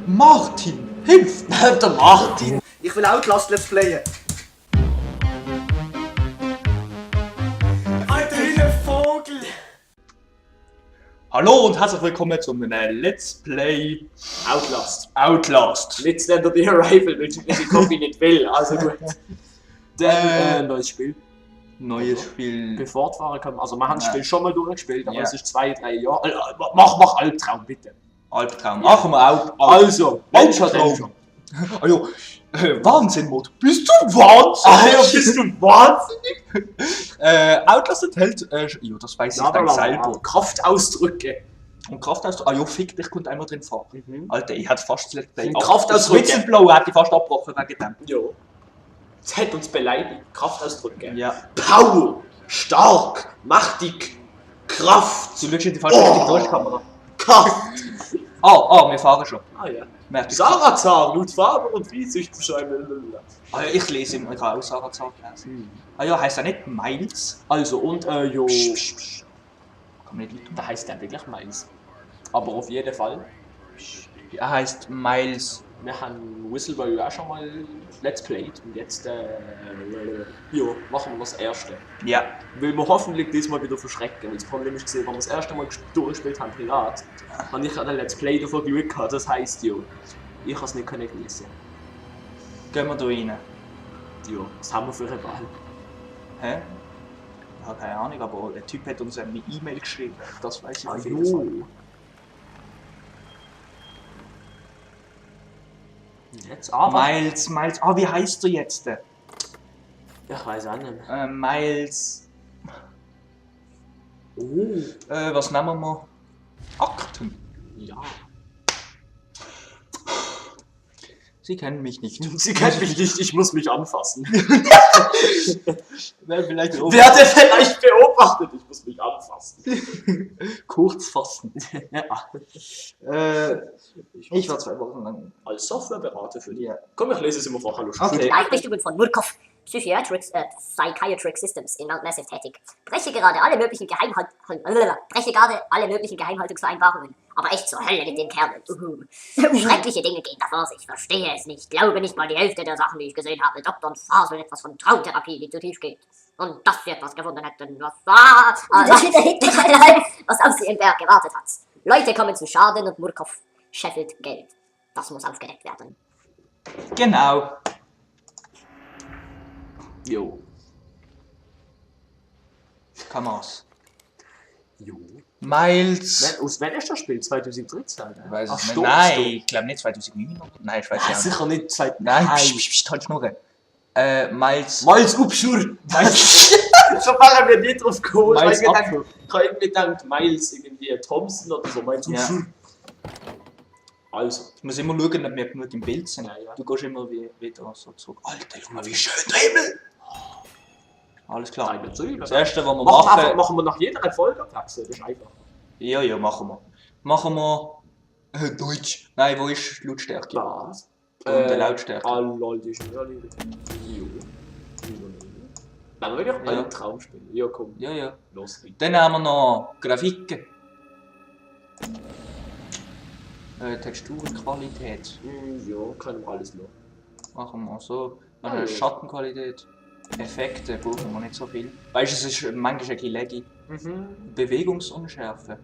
Martin, hilf! Der Martin! Ich will Outlast Let's Playen! Alter, wie ein Vogel! Hallo und herzlich willkommen zu einem Let's Play Outlast. Mit Stand of the Arrival, weil ich Copy nicht will, also gut. Dann neues Spiel. Neues Spiel. Fortfahren können. Also wir haben das Spiel schon mal durchgespielt, aber Ja. es ist 2-3 Jahre. Mach Albtraum, bitte. Albtraum. Machen wir auch. Also, Albtraum. Also, Wahnsinn-Mod. Bist du wahnsinnig? Bist du wahnsinnig? Outlast enthält, ja, das weiß ich dann selber. Kraftausdrücke. Und Kraftausdrücke, ja, fick dich, kommt einmal drin vor. Alter, ich hätte fast das Let's Play. Kraftausdrücke. Whistleblower hätte ich fast abgebrochen wegen dem. Jo. Es hat uns beleidigt. Kraftausdrücke. Ja. Power. Stark. Machtig. Kraft. Du schaust in die falsche Richtung durch, Kamera. Kraft. Wir fahren schon. Ah ja. Merkt ihr? Sarazar, Lud Faber und Viehsicht beschreiben. Ah, ja, ich lese immer, ich habe auch Sarazar gelesen. Ah ja, heisst er nicht Miles? Also und jo. Kann man nicht liegen. Da heißt der wirklich Miles. Aber auf jeden Fall. Er heißt Miles. Wir haben Whistleblower auch schon mal Let's Played und jetzt jo, machen wir das erste. Ja. Will wir hoffentlich diesmal wieder verschrecken. Weil das Problem ist gesehen, wenn wir das erste Mal durchgespielt haben privat, habe ich an der Let's Play davon Glück gehabt. Das heisst jo, ich kann es nicht genießen. Gehen wir da rein. Jo, was haben wir für eine Wahl? Hä? Ich habe keine Ahnung, aber der Typ hat uns eine E-Mail geschrieben. Das weiß ich Ah, auf jeden Fall. Jetzt aber. Miles. Ah, wie heißt du jetzt? Ich weiß auch nicht mehr. Miles. Oh. Was nehmen wir? Akten. Ja. Sie kennen mich nicht. Sie kennt mich nicht, ich muss mich anfassen. Wer vielleicht Werde vielleicht beobachtet, ich muss mich anfassen. kurz fassen. Ja. Ich war 2 Wochen lang. Als Softwareberater für dich. Ja. Komm, ich lese es immer vor. Hallo. Okay. Einrichtungen von Murkoff Psychiatric Systems in Mount Massive tätig. Breche gerade alle möglichen Geheimhaltungsvereinbarungen. Aber echt zur Hölle mit den Kerlen. Schreckliche Dinge gehen da vor sich. Verstehe es nicht. Glaube nicht mal die Hälfte der Sachen, die ich gesehen habe. Dr. und faseln etwas von Traumtherapie, die zu tief geht. Und dass wir etwas gefunden hätten, was auf sie im Berg gewartet hat. Leute kommen zu Schaden und Murkoff scheffelt Geld. Das muss aufgedeckt werden. Genau. Jo. Kameras. Jo. Miles. Aus wann ist das Spiel? 2013? Weiß Ach, ich nicht. stopp, Nein, stopp. ich glaube nicht 2009. Nein, ich weiß ja nicht. Sicher nicht seit. Nein, halt Schnurren. Miles. Miles Upschur! So fangen wir nicht drauf gekommen. Miles Ich habe irgendwie gedacht, Miles irgendwie Thompson oder so. Miles Ja. Upschur. Also. Ich muss immer schauen, ob wir genug im Bild sind. Ja, ja. Du gehst immer wieder so zurück. Alter, guck mal, wie schön der Himmel! Alles klar. Das erste, was wir machen... Machen wir nach jeder Folge Taxe, das ist einfach. Ja, machen wir. Machen wir... Deutsch. Nein, wo ist die Lautstärke? Was? Und die Lautstärke. Leute, ist mir erledigt. Jo. Dann will ich auch einen Traum spielen. Ja, komm. Ja. Los, bitte. Dann haben wir noch Grafiken. Texturenqualität. Ja, können wir alles noch. Machen wir so. Ah, Dann ja. Schattenqualität. Effekte brauchen wir nicht so viel. Weißt du, es ist manchmal ein bisschen laggy. Bewegungsunschärfe.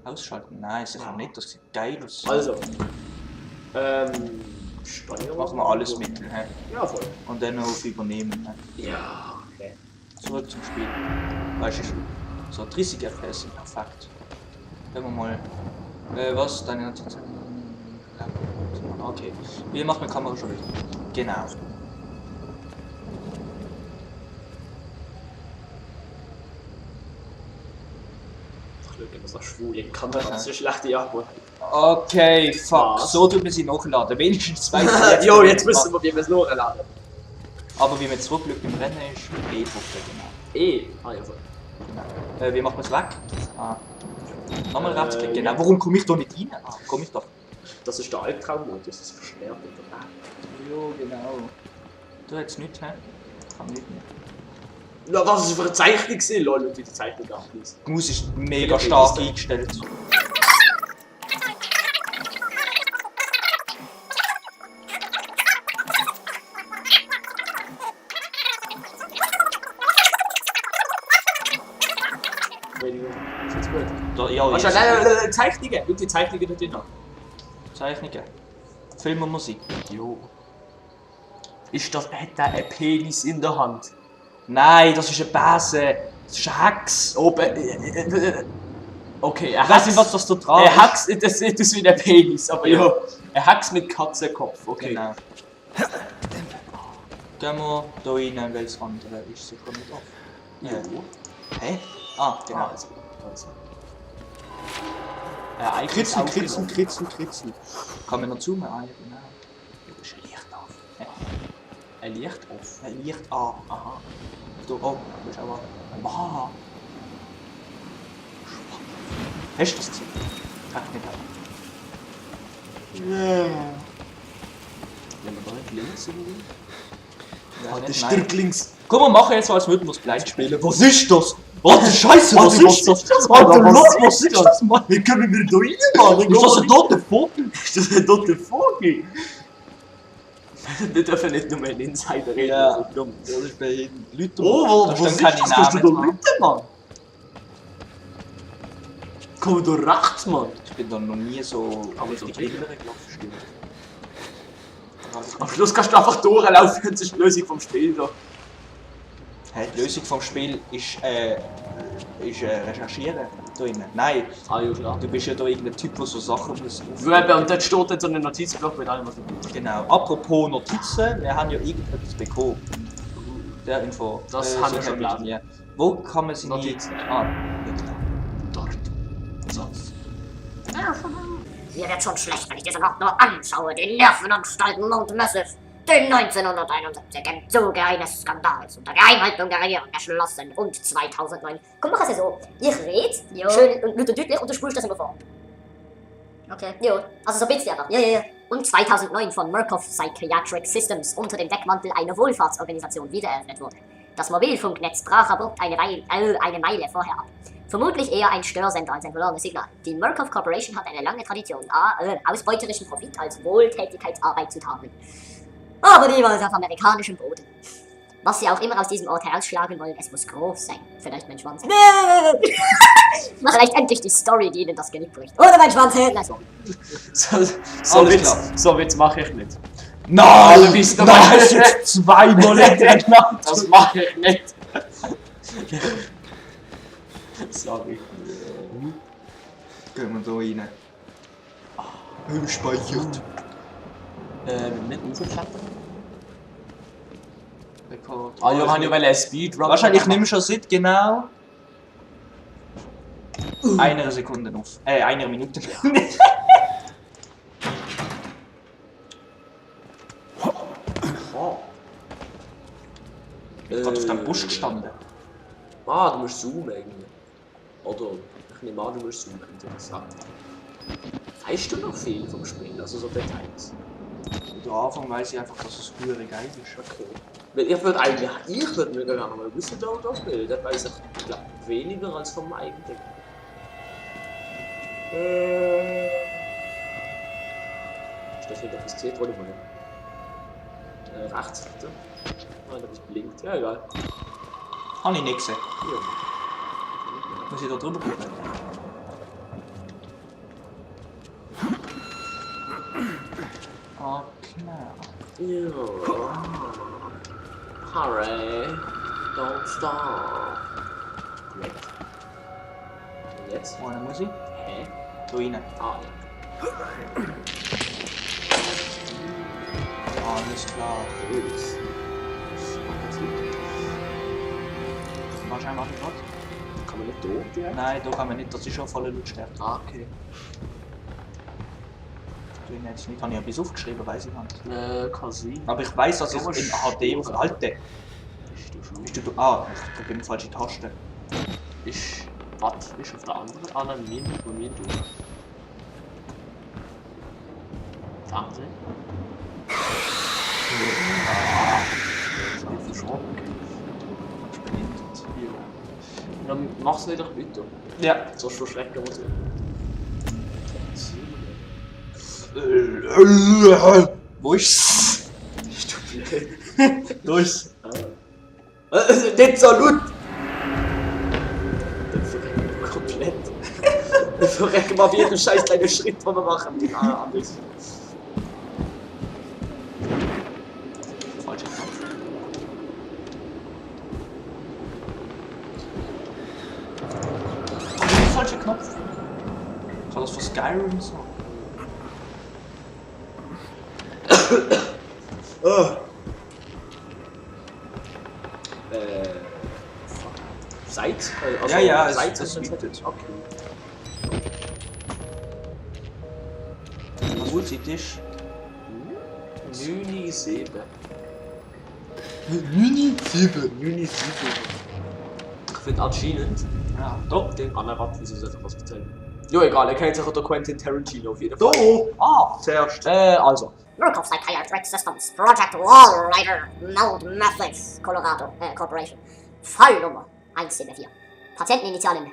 Ausschalten? Nein, sicher nicht. Das sieht geil aus. Also. Steuerung. Machen wir alles mit. He? Ja, voll. Und dann auf Übernehmen. He? Ja, okay. Zurück zum Spiel. Weißt du, so 30 FPS sind perfekt. Wenn wir mal. Was? Deine Notizen? Okay. Wie macht meine Kamera schon wieder? Genau. Ich schaue immer so schwul in die Kamera, das ist eine schlechte Antwort. Okay, fuck. Was? So tut man sie nachladen. Wenigstens zwei. Jo, jetzt wissen wir, wie wir es nachladen. Aber wie man zurückschaut im Rennen ist, E-Drucken, Ah ja, voll. genau. Wie macht man es weg? Nochmal rechtsklick, genau. Warum komme ich da nicht rein? Komm ich doch. Das ist der Albtraummodus, das ist verstärkt in der App. Jo, genau. Du hättest nichts, hä? Kann nicht mehr. Na, was ist für eine Zeichnung gewesen, lol, und wie die Zeichnung ablöst. Die Maus ist mega stark eingestellt. Entschuldigung. Ist jetzt gut. Da, ja, Warte, jetzt. nein, Zeichnungen. Schau die Zeichnungen da drin an. Zeichnungen. Film und Musik. Jo. Ist das... Hat der einen Penis in der Hand? Nein, das ist ein Bäse. Das ist ein Hex. Okay, Ich weiß nicht, was das da dran Ein Hex, das ist wie ein Penis, aber ja. Ein Hex mit Katzenkopf, okay. Genau. Gehen wir da rein, weil das andere ist sicher nicht offen. Ja. Hä? Ah, genau. Also. Kritzeln. Kann man noch zoomen? Ah, ja, genau. Da ist ein Licht auf. Hä? Ein Licht auf. Ein Licht an. Aha. Da, oh, da ist auch was. Aha. Hast du das gesehen? Technik auch. Wenn man da nicht links irgendwie. Ja, das nicht, stirbt links. Komm, wir machen jetzt, als würden wir es blind spielen. Was ist das? Warte, Scheiße, was ist das? Alter, was ist das, Mann? Wie können wir da rein, Mann? Ist das ein toter Vogel? Ist das ein toter Vogel? Wir dürfen nicht nur einen Insider reden. Ja. Also dumm. Das ist bei jedem Leuten. Oh, Da was stehen ist keine das? Kannst du da Namen Leute, Mann? Komm da rechts, Mann. Ich bin da noch nie so so richtig drin. gelaufen, stimmt. Am Schluss kannst du einfach durchlaufen, das ist die Lösung vom Spiel da. Hey, die Lösung vom Spiel ist recherchieren da drinnen. Nein, Ah ja, klar. du bist ja da irgendein Typ, der so Sachen muss. Und dort steht dann so ein Notizblock mit allem, was du willst. Genau. Apropos Notizen, wir haben ja irgendetwas bekommen. Der Info. Das haben wir schon mit gelesen. mir. Wo kann man sie Notizen. nicht? Ah, ja klar. Dort. So. Mir wird schon schlecht, wenn ich diese Nacht nur anschaue. Die Nervenanstalten Mount Massive, den 1971 im Zuge eines Skandals unter Geheimhaltung der Regierung erschlossen und 2009. Komm, mach es ja so. Ich red, schön und deutlich und du spulst das immer vor. Okay. Jo, also so bitte einfach. Ja. Und 2009 von Murkoff Psychiatric Systems unter dem Deckmantel einer Wohlfahrtsorganisation wiedereröffnet wurde. Das Mobilfunknetz brach abrupt eine Meile vorher ab. Vermutlich eher ein Störsender als ein verlorenes Signal. Die Murkoff Corporation hat eine lange Tradition, ausbeuterischen Profit als Wohltätigkeitsarbeit zu tadeln. Aber niemals auf amerikanischem Boden. Was sie auch immer aus diesem Ort herausschlagen wollen, es muss groß sein. Vielleicht mein Schwanz. Vielleicht endlich die Story, die ihnen das Genick bricht. Oder mein Schwanz hält. Also. So Witz mache ich nicht. Nein! du bist Nein, hast du jetzt zweimal hintereinander. Das mache ich nicht. Sorry. Gehen wir da rein. Speichert. Nicht raufklettern. Rekord. Ah ja, wir haben ja einen Speedrun. Wahrscheinlich nimmst du seit genau einer Sekunde auf. Einer Minute. Oh. Ich bin auf dem Bus gestanden. Ah, du musst zoomen eigentlich. Oder, ich nehme an, du musst zoomen, interessant. Weißt du noch viel vom Spiel, also so Details? Am Anfang weiss ich einfach, dass es höher geil ist. Okay. Weil ich würde mir gerne mal wissen, da das Spiel. Das weiß ich, glaub, weniger als vom eigentlichen. Ist das wieder fixiert worden? Rechts bitte. Ah, da ist blinkt. Ja, egal. Habe ich nicht gesehen. Ja. Muss ich da drüber gucken? Ah, klar. Ja. Hurry. Don't stop. Jetzt. Und jetzt? Wo muss ich? Hä? Da rein. Ah, ja. Alles klar. Gut. Wahrscheinlich mache ich was. Kann man nicht da direkt? Nein, da kann man nicht, das ist schon voller Lautstärke. Ah, okay. Du jetzt nicht, habe ich etwas aufgeschrieben, weiß ich nicht. Kann sein. Aber ich weiß, dass es Du musst in HD auf Alte. Bist du schon? Bist du ah, ich drücke die falsche Taste. Ist. Was? Ist auf der anderen? Ah, nein, mir nicht, bei mir du. Das andere? Ich bin verschrocken. Ich bin nicht. Ja. Dann mach's wieder weiter. Ja. Sonst verschrecken wir uns wieder. Wo ist's? Bist du blöd? Da ist's. Nicht so laut! Dann verrecken wir. Verrecken mal jeden scheiß kleinen Schritt, den wir machen. Anders. Falscher Knopf. Falscher Knopf. Kann das für Skyrim so? Seit? Ja, seit es okay. Was Uhrzeit ist? 9-7. 9-7. Ich finde anscheinend. Ja. Doch, den anderen Rat, wieso sollte ich was erzählen? Jo, egal, er kennt sich unter Quentin Tarantino auf jeden Fall. Zuerst. Also. Murkoff Psychiatric Systems, Project Wallrider, Meld Methods, Colorado Corporation. Fallnummer 174. Patienteninitialen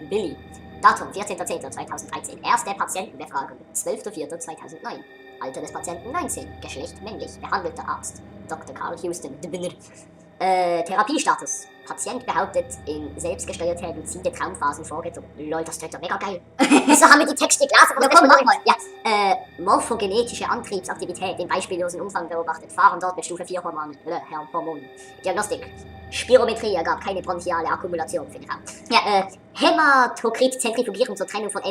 Billy. Datum 14.10.2013. Erste Patientenbefragung 12.04.2009. Alter des Patienten 19. Geschlecht männlich. Behandelter Arzt Dr. Carl Houston. Therapiestatus. Patient behauptet, in selbstgesteuerte luzide Traumphasen vorgedrungen. Lol, das klingt doch mega geil. Wieso haben wir die Texte gelesen? Ja, komm, mach mal. Ja, morphogenetische Antriebsaktivität im beispiellosen Umfang beobachtet. Fahren dort mit Stufe 4 Hormonen. Diagnostik. Spirometrie ergab keine bronchiale Akkumulation für den Raum. Ja, Hämatokrit-Zentrifugierung zur Trennung von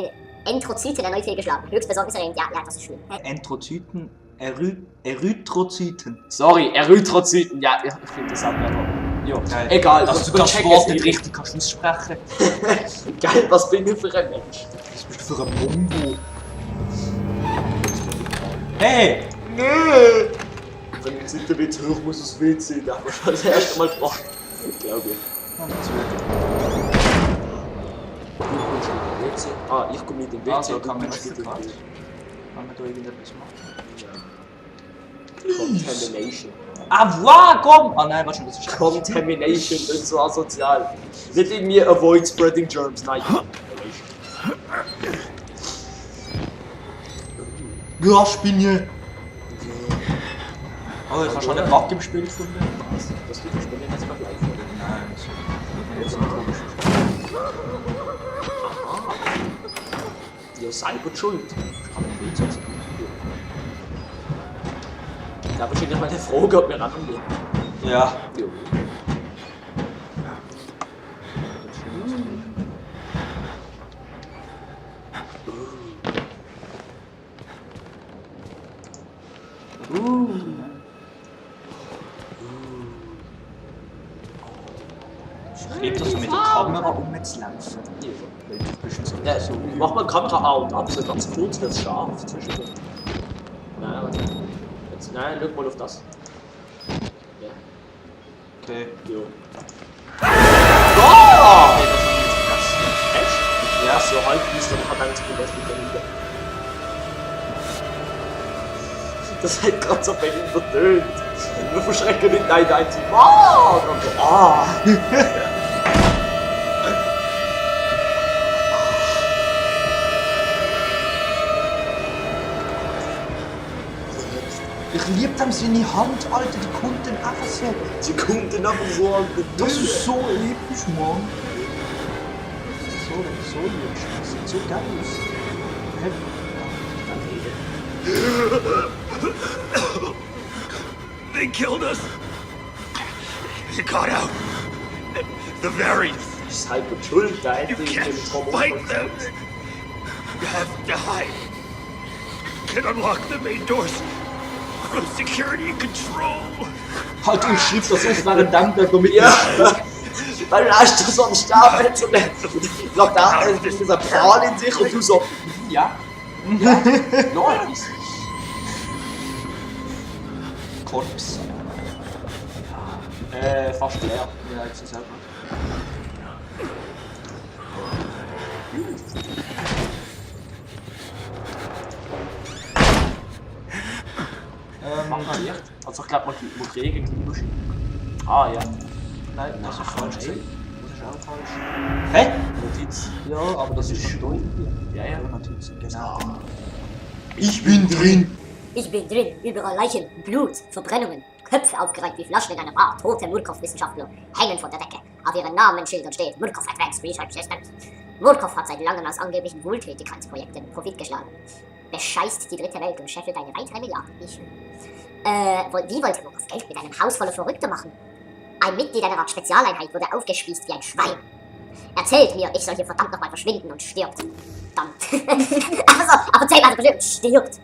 Enterozyten erneut fehlgeschlagen. Höchst besorgniserregend. Ja, das ist schlimm. Enterozyten, Erythrozyten. Sorry, Erythrozyten. Ja, ich finde das auch aber. Jo, Geil. Egal, Dass du das Wort nicht richtig kannst aussprechen. Geil, was bin ich für ein Mensch? Was bist du für ein Mongo? Hey! Nee! Wenn ich jetzt Witz höre, muss es wild sein. Da haben wir schon das erste Mal gebracht. Glaube ich. Ich komme nicht in den WC. Also kann man das gerade. Kann man da irgendetwas machen? Contamination. Ah, wow, komm! Ah nein, warte, das ist Contamination, das ist so asozial. Nicht irgendwie avoid spreading germs, nein. Glaspinne! Oh, ich habe schon einen Bug im Spiel gefunden. Was? Das tut das Spiel jetzt mal gleich, oder? Nein, das ist Ja, selber schuld. Da wahrscheinlich mal eine Frage, ob wir rangehen. ja. Jo. Ich liebe das so mit der Kamera rumzulaufen. Ja, so. Mach mal die Kamera out, ab, so ganz kurz wird es scharf zwischendurch. Nein, warte. Jetzt, nein, schau mal auf das. Ja. Okay. Jo. Oh! Echt? Ja, so halb ist dann hat eins gut, das mit der Hüte. Das hat gerade so behindert tönt. Wir verschrecken nicht ein einziges Mal. Und so, ah! Ich liebe dem seine Hand, Alter, die kommt dann einfach so. Sie kommt dann einfach so an den Das ist so episch, Mann. So liebst du. Das sieht so geil aus. They killed us. You got out. The variants. Das ist halt schuld, da hätte You ich can't den Traum fight them. You have to hide. You can unlock the main doors from security control. Halt, du schiebst das auf nach dem Dampfer, damit Ja, weil du hast du so einen Stab jetzt und ich glaube, da hat dieser Pfahl in sich und du so, ja. Ja, nice. Korps. Fast leer. Ja, jetzt ist es auch gut. Mach mal Licht. Also ich glaube, man kriegen die. Ah ja. Nein, das ist falsch. Nein. Das ist auch falsch. Hä? Notiz. Ja, aber das ist schon. Ja, ja. Notizen, genau. Ich bin drin! Ich bin drin, überall Leichen, Blut, Verbrennungen, Köpfe aufgereiht wie Flaschen in einer Bar, tote Murkoff-Wissenschaftler hängen von der Decke. Auf ihren Namensschildern steht Murkoff Advanced Research Systems. Murkoff hat seit langem aus angeblichen Wohltätigkeitsprojekten Profit geschlagen. Bescheißt die dritte Welt und scheffelt eine weitere Milliarde. Wie schön. Wie wollte Murkoff Geld mit einem Haus voller Verrückter machen? Ein Mitglied einer Art Spezialeinheit wurde aufgespießt wie ein Schwein. Erzählt mir, ich soll hier verdammt nochmal verschwinden und stirbt. Dann. aber erzählt also bestimmt, stirbt.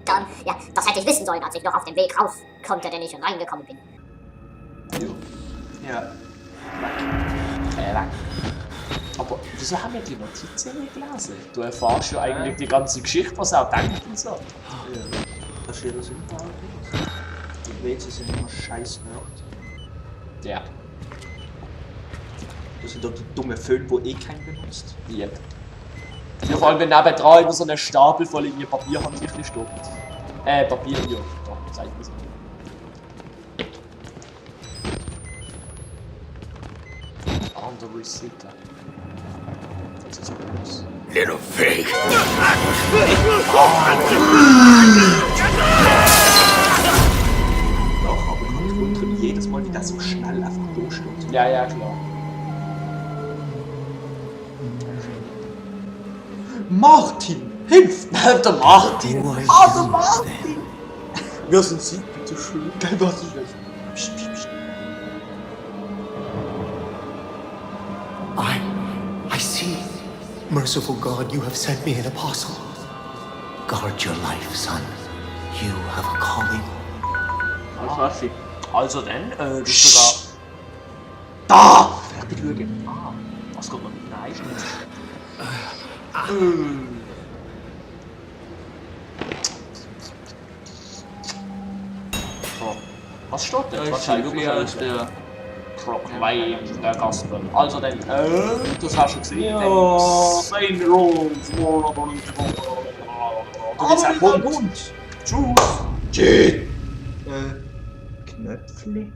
Dann, ja, das hätte ich wissen sollen, als ich noch auf dem Weg raus konnte, denn ich schon reingekommen bin. Ja. Weg. Aber wieso haben wir die Notizen nicht gelesen? Du erfährst ja eigentlich die ganze Geschichte, was er denkt und so. Ja. Das steht das überall. Die WCs sind immer scheiß nerd. Ja. Das sind doch die dummen Föhn, wo eh keinen benutzt. Yep. Ja, vor allem wenn nebendran immer so ein Stapel voll irgendwie Papier handsichtlich steht. Papier hier. Doch, zeig mir so. Andere Seite. Das ist groß. Little pig. Doch, aber ich kann wundern, wie jedes Mal, wie das so schnell einfach durchsteht. Ja, ja, klar. Martin! Hilf! Der Martin! Who are Ah, der you Martin! then? Wir sind sie, bitte schön. Gell, was ist das? Psst, psst, psst. I see. Merciful God, you have sent me an apostle. Guard your life, son. You have a calling. Also dann, das ist sogar. Da! Ich bin schauen. Ah, was kommt man mit rein? So. Was steht denn? Was steht aus der... Proclaim the Gospel. Also dann, das hast du gesehen. Ja. Saint Rome. Du bist ein Hund. Tschüss. Tschüss. Knöpfli.